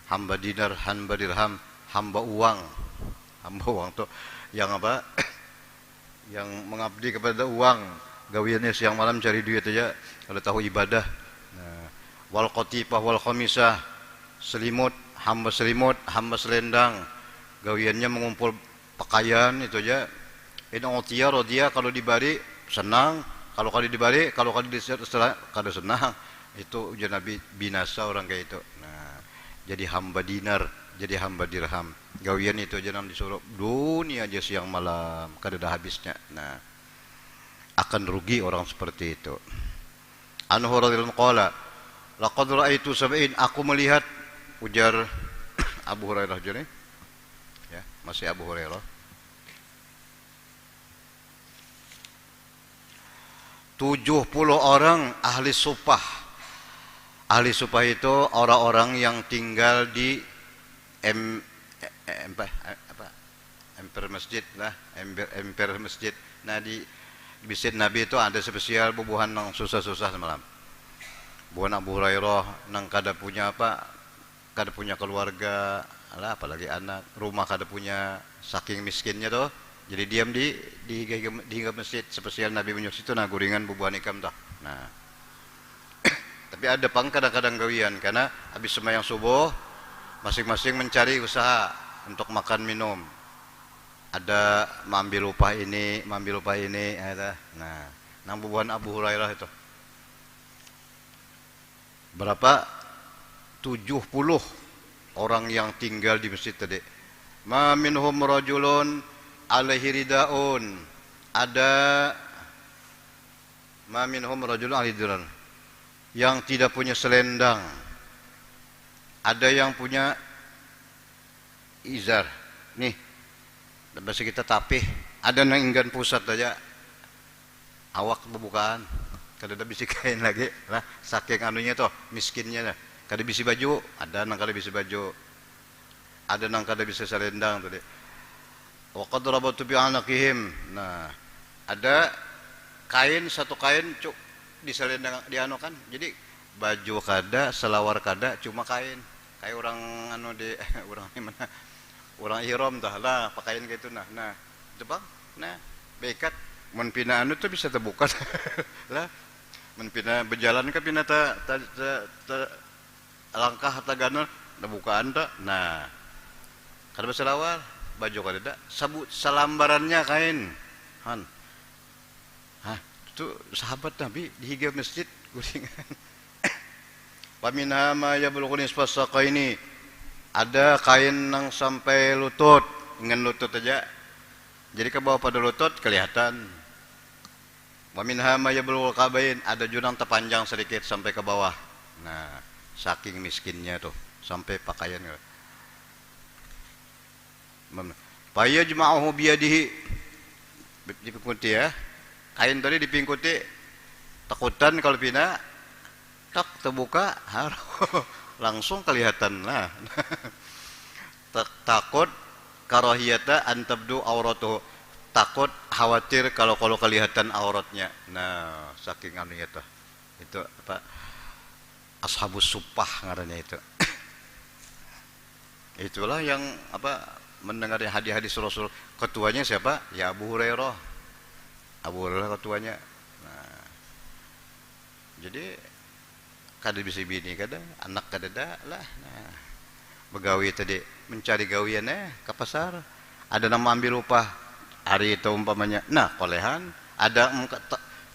Hamba dinar, hamba dirham, hamba uang. Hamba uang tu yang apa? Yang mengabdi kepada uang, gawiannya siang malam cari duit aja, kada tahu ibadah. Nah, wal qatifah wal khamisah, selimut, hamba selimut, hamba selendang, gawiannya mengumpul pakaian itu aja. In utiya radiya, kalau dibari senang, kalau kada dibari, kalau kada di-, kada senang. Itu ujar Nabi, binasa orang kayak itu. Nah, jadi hamba dinar, jadi hamba dirham. Gawian itu aja nang disuruh, dunia aja siang malam, kada ada habisnya. Nah, akan rugi orang seperti itu. Anhu radhiyallahu anhu qala, "Laqad ra'aitu sab'in," aku melihat, ujar Abu Hurairah juga nih. Ya, masih Abu Hurairah. Tujuh puluh orang ahli sufah. Ahli sufah itu orang-orang yang tinggal di em-, em-, apa, apa, emper masjid lah, emper, emper masjid. Nah, di, di masjid Nabi itu ada spesial bubuhan yang susah-susah semalam. Buhan Abu Hurairah nang kada punya apa, kada punya keluarga, alah, apalagi anak, rumah kada punya, saking miskinnya tuh. Jadi diam di, di, di, di masjid spesial Nabi menyuruh situ, nah, guringan bubuhan ikam tuh. Nah. Tapi ada pang kadang-kadang gawian, karena habis sembahyang subuh, masing-masing mencari usaha untuk makan minum. Ada maambil upah ini, maambil upah ini, ada. Nah, nang bubuhan Abu Hurairah itu. Berapa? Tujuh puluh orang yang tinggal di masjid tadi. Ma minhum rajulun alaihi ridaun. Ada, ma minhum rajulun alaihi ridaun. Yang tidak punya selendang. Ada yang punya izar. Nih, bahasa kita tapih. Ada nang inggan pusat aja. Awak bebukaan. Kada ada bisi kain lagi lah. Saking anunya tuh, miskinnya lah. Kada bisi baju. Ada nang kada bisi baju. Ada nang kada bisa salendang tadi. Wa qad rabatu bi anaqihim. Nah, ada kain, satu kain cuk, di salendang, di anu kan. Jadi baju kada, selawar kada, cuma kain. Kayak orang anu di orang di mana? Orang ihram tah lah, pakaian kayak itu nah. Nah, itu bang. Nah, beikat. Mun pina anu tuh bisa terbuka lah. Mun pina berjalan ke pina ta, ta, ta, ta, langkah atau ganal, nah bukaan tak, nah, kada berselawar, baju kada ada, sabut salambarannya kain. Han. Hah, itu sahabat Nabi di higa masjid. Guringan. Wa minha ma yablughu nisfas saqaini. Ada kain nang sampai lutut, ngan lutut aja. Jadi ke bawah pada lutut kelihatan. Wa minha ma yablughul kabain, ada jua nang tepanjang sedikit sampai ke bawah. Nah, saking miskinnya tuh, sampai pakaian. Mem- Fayajma'uhu biyadihi, dipingkuti ya. Kain tadi dipingkuti, takutan kalau pina, tak terbuka, har- langsung kelihatan lah. Tak- takut karahiyata antabdu auratuhu, takut khawatir kalau kalau kelihatan auratnya. Nah, saking anunya tuh, itu apa, ashabus supah ngarannya itu. Itulah yang apa, mendengar hadis-hadis Rasul. Ketuanya siapa? Ya Abu Hurairah. Abu Hurairah ketuanya. Nah, jadi kada bisa bini kada, anak kada ada lah. Nah, begawi tadi, mencari gawian eh ke pasar, ada nama ambil upah hari itu umpamanya, nah kolehan ada.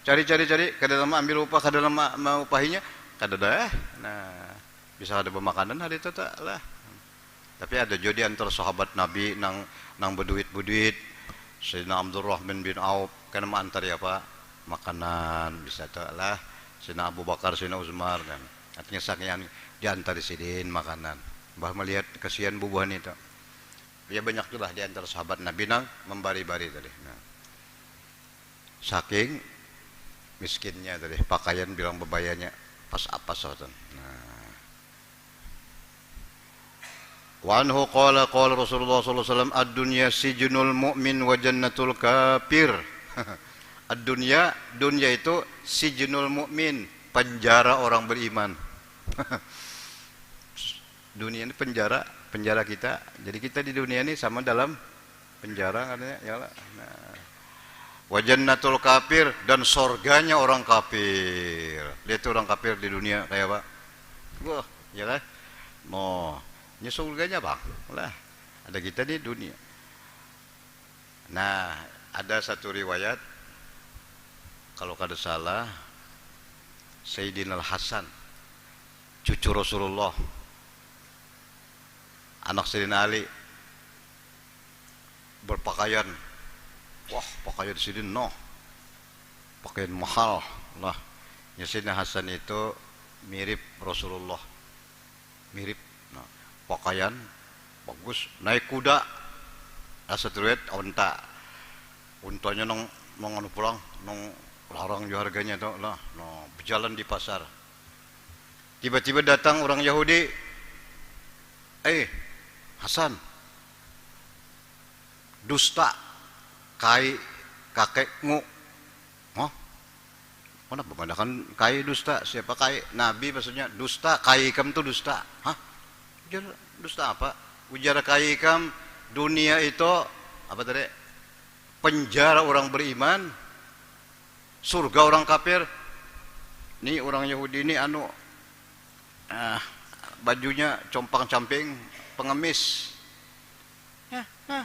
Cari cari cari, kada nama ambil upah, kada nama maupahinya, kada ada eh. Nah, bisa ada pemakanan hari itu tak lah. Tapi ada juga di antara sahabat Nabi nang nang beduit beduit, Sayyidina Abdurrahman bin Auf, kena maantari apa, makanan bisa tu lah. Sayyidina Abu Bakar, Sayyidina Umar kan, artinya sakian diantari sidin makanan. Bah melihat kasihan bubuhan itu. Ya banyak juga di antara sahabat Nabi nang membari-bari tadi. Nah. Saking miskinnya tadi, pakaian bilang bebayanya pas apa sotan. Nah. Wa anhu qala qala Rasulullah sallallahu alaihi wasallam, ad-dunya sijnul mu'min wa jannatul kafir. Ad-dunya, dunia itu sijnul mu'min, penjara orang beriman. Dunia ini penjara, penjara kita. Jadi kita di dunia ini sama dalam penjara katanya, ya lah. Nah. Wa jannatul kafir, dan sorganya orang kafir. Lihat tuh orang kafir di dunia kayak apa? Wah, ya kan? Mau, ini surganya bang lah. Ada kita di dunia. Nah, ada satu riwayat, kalau kada salah, Sayyidina Al Hasan, cucu Rasulullah, anak Sayyidina Ali, berpakaian, wah, pakaian sidin noh, pakaian mahal lah. Ya, Sayyidina Hasan itu mirip Rasulullah, mirip. Nah, pakaian bagus, naik kuda, asa teruet onta, untanya nang nang anu pulang, nang larang jua harganya tu lah. Nah, berjalan di pasar, tiba-tiba datang orang Yahudi. Eh, Hasan, dusta, kai, kakekmu. Hah? Mana memandangkan kai dusta? Siapa kai? Nabi maksudnya dusta, kai ikam tu dusta. Hah? Ujar, dusta apa? Ujar kai ikam, dunia itu apa tadi? Penjara orang beriman, surga orang kafir. Ni orang Yahudi ni anu, ah, bajunya compang camping, pengemis. Hah? Hah?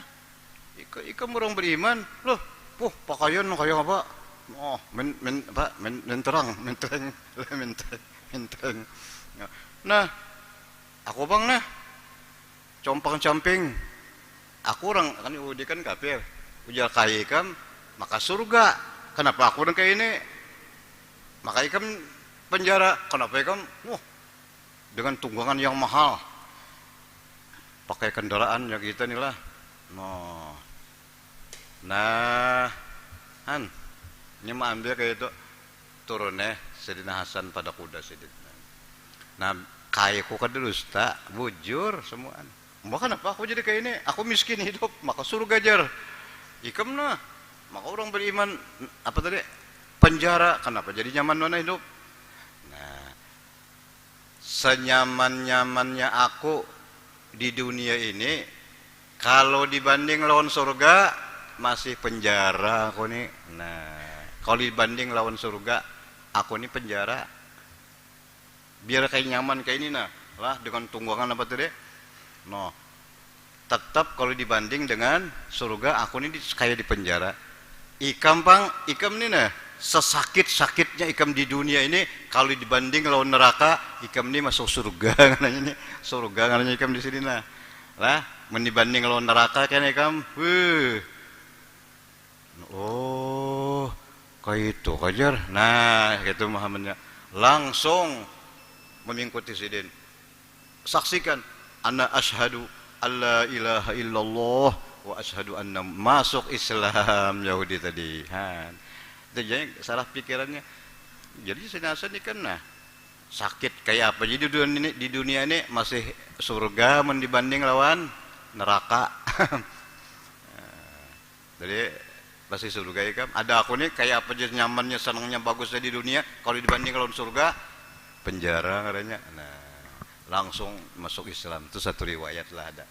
Ika, ikam orang beriman, loh, puh, pakaian kaya apa? Oh, men, men, apa? Men, menterang, mentereng, mentereng, mentereng. Nah, aku bang nah, compang camping. Aku orang kan Yahudi kan kafir. Ujar kai ikam, maka surga. Kenapa aku orang kayak ini? Maka ikam penjara. Kenapa ikam? Wah, dengan tunggangan yang mahal. Pakai kendaraan ya kita nih lah. Nah, nah, han, ini mah ambil kayak itu turun eh Sidina Hasan pada kuda sidin. Nah, kayaku kada dusta, bujur semuaan. Mbah kenapa aku jadi kayak ini? Aku miskin hidup, maka surga jar. Ikam nah, maka orang beriman apa tadi? Penjara, kenapa jadi nyaman mana hidup? Nah, senyaman-nyamannya aku di dunia ini, kalau dibanding lawan surga, masih penjara aku nih. Nah, kalau dibanding lawan surga, aku nih penjara. Biar kayak nyaman kayak ini nah, lah dengan tunggangan apa tuh deh. No, tetap kalau dibanding dengan surga, aku nih di, kayak di penjara. Ikam pang, ikam nih nah, sesakit-sakitnya ikam di dunia ini, kalau dibanding lawan neraka, ikam nih masuk surga ngaranya nih. Surga ngaranya ikam di sini nah. Lah, mendibanding lawan neraka kan ikam. Wuh. Oh, kayak itu kajar. Nah, gitu Muhammadnya. Langsung memingkuti sidin. Saksikan, ana ashadu alla ilaha illallah wa ashadu anna, masuk Islam Yahudi tadi. Han. Itu jadi salah pikirannya. Jadi sinasan ikan nah sakit kayak apa jadi di dunia ini, di dunia ini masih surga men dibanding lawan neraka. Jadi masih surga ikam. Ada aku nih kayak apa aja nyamannya, senangnya, bagusnya di dunia. Kalau dibanding lawan surga, penjara katanya. Nah, langsung masuk Islam. Itu satu riwayat lah ada.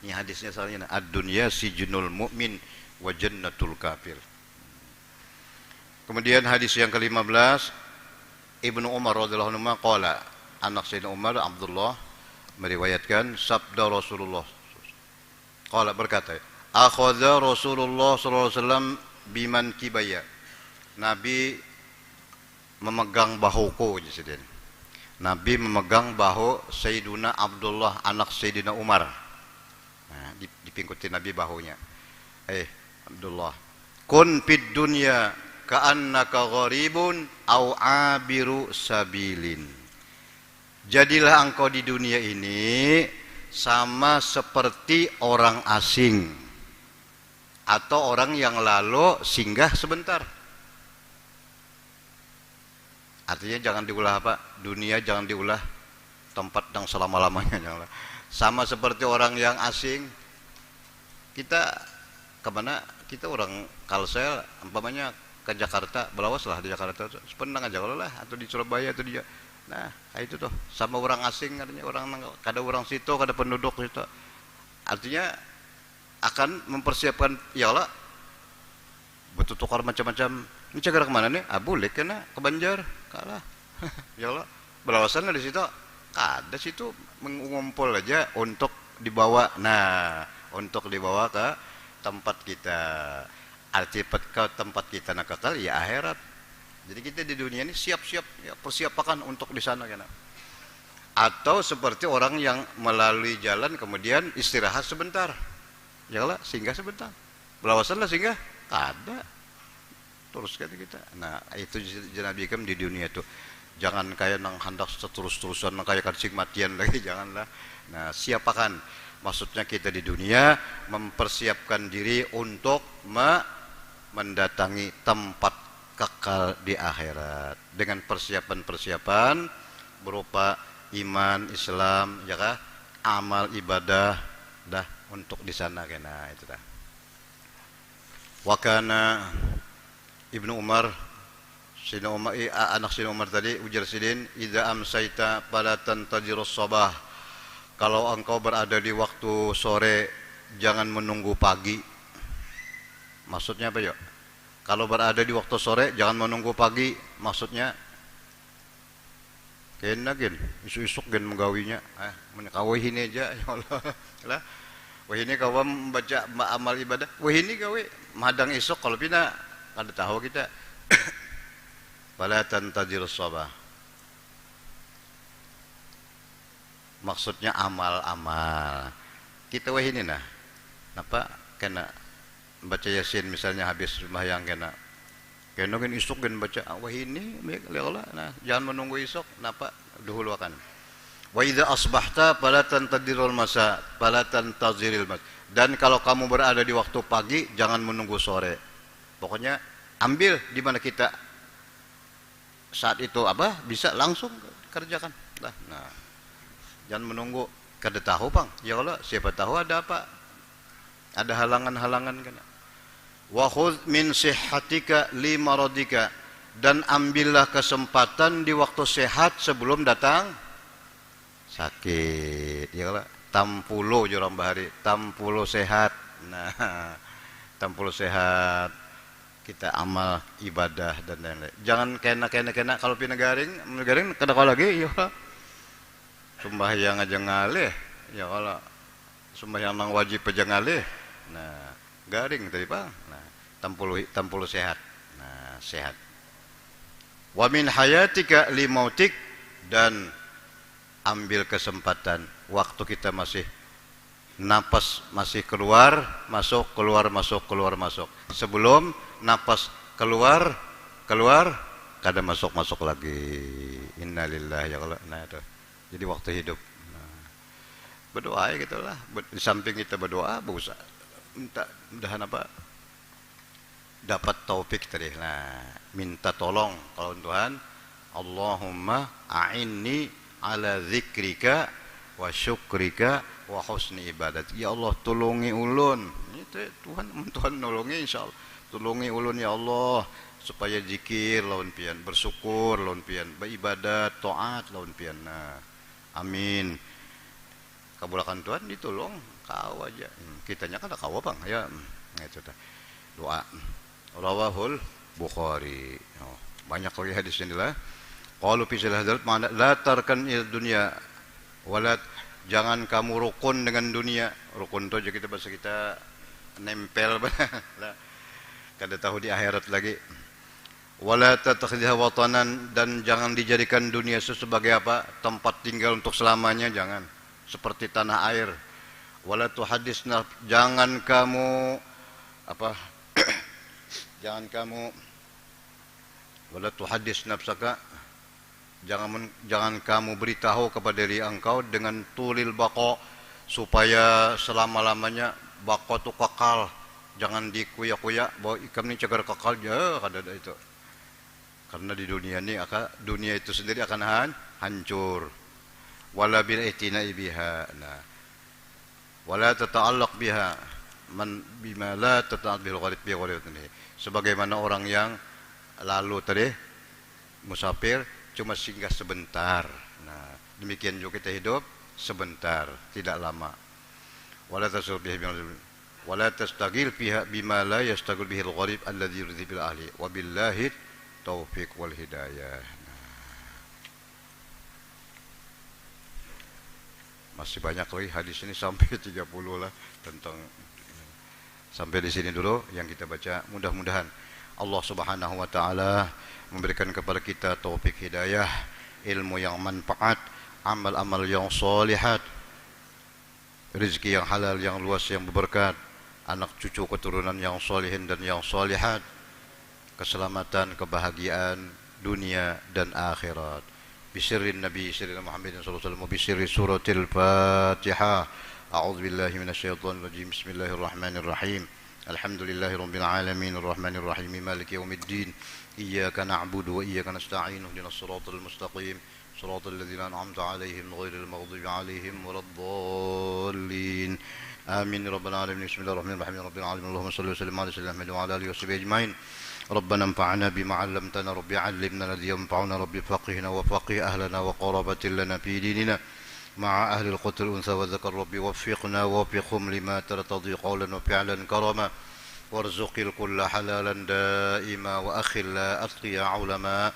Ini hadisnya soalnya, nah, ad-dunya sijnul mu'min wa jannatul kafir. Kemudian hadis yang kelima belas, Ibnu Umar radhiyallahu anhu qala, anak Sayyidina Umar Abdullah meriwayatkan sabda Rasulullah. Qala berkata, akhadha Rasulullah sallallahu alaihi wasallam biman kibaya. Nabi memegang bahuku, jar sidin. Nabi memegang bahu Sayyiduna Abdullah anak Sayyidina Umar. Nah, di- dipingkuti Nabi bahunya. Eh, Abdullah, kun fid dunya ka'annaka gharibun au abiru sabilin. Jadilah engkau di dunia ini sama seperti orang asing atau orang yang lalu singgah sebentar. Artinya jangan diulah apa? Dunia jangan diulah tempat yang selama-lamanya, janganlah. Sama seperti orang yang asing, kita kemana? Kita orang Kalsel, umpamanya ke Jakarta, belawas lah di Jakarta, sepenang aja kalau lah, atau di Surabaya atau di Ja- nah, kayak itu tuh, sama orang asing, artinya orang nang- kada orang situ, kada penduduk situ. Artinya akan mempersiapkan, ya Allah, bertutukar macam-macam. Ini cagar kemana nih? Ah, boleh kena ke Banjar, kalah. Ya Allah, belawasan lah di situ. Kada situ mengumpul aja untuk dibawa. Nah, untuk dibawa ke tempat kita. Arti pet- ke tempat kita nak kekal ya akhirat. Jadi kita di dunia ini siap-siap, ya, persiapakan untuk di sana kena. Atau seperti orang yang melalui jalan kemudian istirahat sebentar. Ya lah, singgah sebentar. Belawasan lah singgah, kada. Terus kan kita. Nah, itu j- Nabi ikam di dunia tuh. Jangan kayak nang hendak seterus-terusan, nang kayak kancing matian lagi, janganlah. Nah, siapakan. Maksudnya kita di dunia mempersiapkan diri untuk me- mendatangi tempat kekal di akhirat dengan persiapan-persiapan berupa iman, Islam, ya kah? Amal ibadah dah untuk di sana kena itu dah. Wakana Ibnu Umar, Sina Umar, i- a- anak Sina Umar tadi ujar sidin, idza amsaita fala tantadzirus sabah. Kalau engkau berada di waktu sore, jangan menunggu pagi. Maksudnya apa ya? Kalau berada di waktu sore, jangan menunggu pagi. Maksudnya, kena gin, isuk-isuk gin menggawinya. Eh, menyekawai ini aja, ya Allah. Lah, wah ini kawa membaca ma- amal ibadah. Wah ini gawe, mahadang isuk kalau pina, kada tahu kita. Fala tantadzirus sabah. Maksudnya amal-amal. Kita wahini nah. Napa kena baca Yasin misalnya habis sembahyang kena. Kena gin isuk gin baca ah, wahini baik lihat lah. Nah, jangan menunggu isuk. Napa dahuluakan. Wa idza asbahta fala tantadirul masa, fala tantaziril mas. Dan kalau kamu berada di waktu pagi, jangan menunggu sore. Pokoknya ambil di mana kita saat itu apa bisa langsung kerjakan. Lah, nah. Jangan menunggu kada tahu pang. Ya Allah, siapa tahu ada apa? Ada halangan-halangan kena. Wa khudz min sihhatika li maradika, dan ambillah kesempatan di waktu sehat sebelum datang sakit. Ya Allah, tampulu jurang bahari, tampulu sehat. Nah, tampulu sehat kita amal ibadah dan lain-lain. Jangan kena kena kena kalau pina garing, garing kada kau lagi, iya. Sembahyang aja ngalih, ya kalau sembahyang nang wajib aja ngalih. Nah, garing tadi pang. Nah, tampulu tampulu sehat. Nah, sehat. Wa min hayatika li mautik, dan ambil kesempatan waktu kita masih napas masih keluar masuk keluar masuk keluar masuk sebelum napas keluar keluar kada masuk masuk lagi. Innalillahi ya Allah. Nah itu jadi waktu hidup. Nah, berdoa ya gitulah. Di samping kita berdoa berusaha minta mudahan apa dapat taufik tadi. Nah, minta tolong kalau Tuhan, Allahumma a'inni ala zikrika wa syukrika wa husni ibadat. Ya Allah, tulungi ulun. Itu Tuhan, Tuhan nulungi insya Allah. Tulungi ulun ya Allah supaya zikir lawan pian, bersyukur lawan pian, beribadat, taat lawan pian. Nah, amin. Kabulakan Tuhan ditulung kau aja. Hmm, kitanya kada kawa pang ya. Hmm, itu tah. Doa. Rawahul Bukhari. Oh, banyak lagi hadis ini lah. Qalu fi silsilah hadarat makna la tarkan il dunia walat jangan kamu rukun dengan dunia. Rukun tu aja kita bahasa kita nempel lah. Kada tahu di akhirat lagi. Wala tattakhidha watanan dan jangan dijadikan dunia itu sebagai apa tempat tinggal untuk selamanya jangan seperti tanah air. Wala tuhaddis jangan kamu apa jangan kamu wala tuhaddis nafsaka jangan jangan kamu beritahu kepada diri engkau dengan tulil bako supaya selama-lamanya bako tu kekal jangan dikuya-kuya bahwa ikam ni cagar kekal ya kada ada itu. Karena di dunia ni aka, dunia itu sendiri akan han, hancur. Wala bil i'tina'i biha. Nah. Wala tata'allaq biha man bima la tata'allaq bil gharib bi gharib. Sebagaimana orang yang lalu tadi musafir cuma singgah sebentar. Nah, demikian juga kita hidup sebentar, tidak lama. Wala tasur biha wala tastagil fiha bima la yastagil bihil gharib alladzi yurdi bil ahli wa billahi taufiq wal hidayah. Nah. Masih banyak lagi hadis ini sampai tiga puluh lah tentang sampai di sini dulu yang kita baca. Mudah-mudahan Allah Subhanahu wa taala memberikan kepada kita taufik hidayah, ilmu yang manfaat, amal-amal yang solihat, rezeki yang halal, yang luas, yang berberkat, anak cucu keturunan yang solihin dan yang solihat, keselamatan, kebahagiaan dunia dan akhirat. Bisirrin Nabi Sayyidina Muhammadin sallallahu alaihi wasallam wa bisirri suratil Fatihah. A'udzu billahi minasyaitonir rajim. Bismillahirrahmanirrahim. Alhamdulillahi rabbil alamin arrahmanir rahim maliki yaumiddin. Iyyaka na'budu wa iyyaka nasta'in. Ihdinas siratal mustaqim. صراط الذين أنعمت عليهم غير المغضوب عليهم ولا الضالين. آمين. رب العالمين. بسم الله الرحمن الرحيم. رب العالمين. اللهم صل وسلم على سيدنا محمد وعلى آله وصحبه أجمعين. ربنا انفعنا بما علمتنا. رب علمنا الذي ينفعنا. رب فقهنا وفقه أهلنا وقرابة لنا في ديننا مع أهل القتل الأنثى والذكر. رب وفقنا ووفقهم لما ترتضي قولا وفعلا كرما. وارزق الكل حلالا دائما وأخلاء أتقياء علماء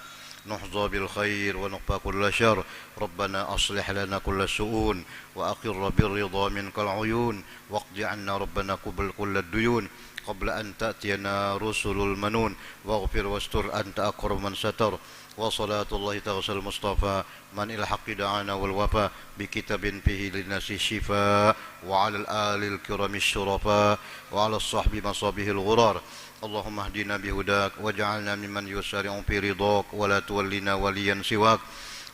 نحظى بالخير ونكفى كل شر. ربنا أصلح لنا كل شؤون وأقر بالرضا منك العيون، واقض عنا ربنا قبل كل الديون، قبل أن تأتينا رسل المنون، واغفر واستر أنت أكرم من ستر، وصلاة الله تغشى المصطفى من إلى الحق دعانا والوفا، بكتاب فيه للناس الشفاء، وعلى الآل الكرام الشرفاء، وعلى الصحب مصابيح الغرار. اللهم اهدنا بهداك، واجعلنا ممن يسارع في رضاك، ولا تولنا وليا سواك،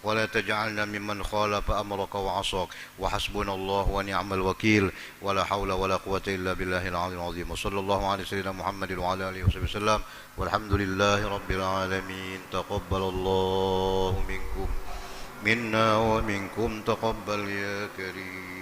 ولا تجعلنا ممن خالف أمرك وعصاك. وحسبنا الله ونعم الوكيل، ولا حول ولا قوة إلا بالله العلي العظيم. وصلى الله على سيدنا محمد وعلى آله وصحبه وسلم، والحمد لله رب العالمين. تقبل الله منكم، منا ومنكم، تقبل يا كريم.